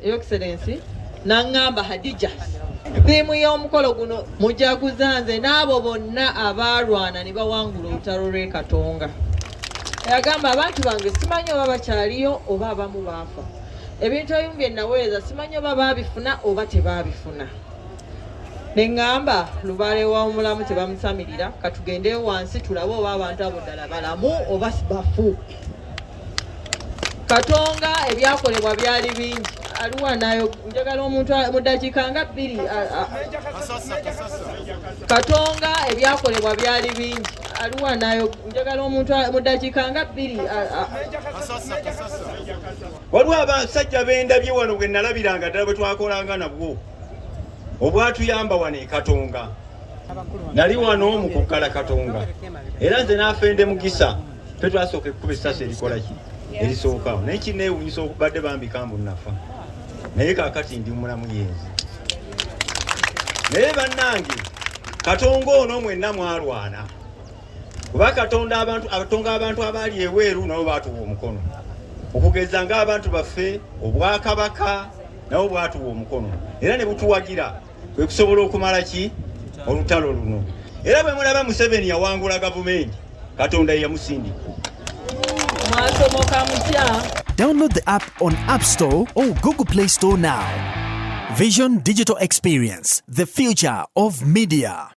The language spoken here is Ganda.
Your Excellency, n'aŋŋamba, "Hadija, theme y'omukolo guno mujaguza nze n'abo bonna abaalwana ne bawangula olutalo lw'e Katonga." Yagamba, "Abantu bange simanyi oba bakyaliyo oba abamu baafa. Ebintu ebimu bye naweereza simanyi oba baabifuna oba tebaabifuna." Ne ŋŋamba, "Lubaale wa omulamu tebamusamirira, katugendeyo wansi tulabe oba abantu abo ddala balamu oba bafu." Katonga ebyakolebwa byali bingi. Aliwa nayo njagala omuntu mu ddakiika nga 2. Katonga ebyakolebwa byali bingi. Aliwa nayo njagala omuntu mu ddakiika nga 2. Waliwo abasajja bendabye wano bwe nalabiranga ddala bwe twakolanga nabwo obwatuyamba wano e Katonga. Nali wano mu kuggala Katonga, era nze n'afende Mugisa fe twasooka ekkuba essasi erikola ki erisookawo, naye kineewunyisa okubadde bambika mbu nafa, naye kaakati ndi mulamu yenzi. Naye bannange, Katonga ono mwenna mwalwana, kuba Katonda abantu abatonga, abantu abaali ebweru nabo baatuwa omukono, okugeza ng'abantu baffe, obwakabaka nabo bwatuwa omukono era ne butuwagira kwe kusobola okumala ki olutalo luno. Era bwe mulaba Museveni yawangula gavumenti, Katonda ye yamusindika. Mwasomoka mutya? Download the app on App Store or Google Play Store now. Vision Digital Experience, the future of media.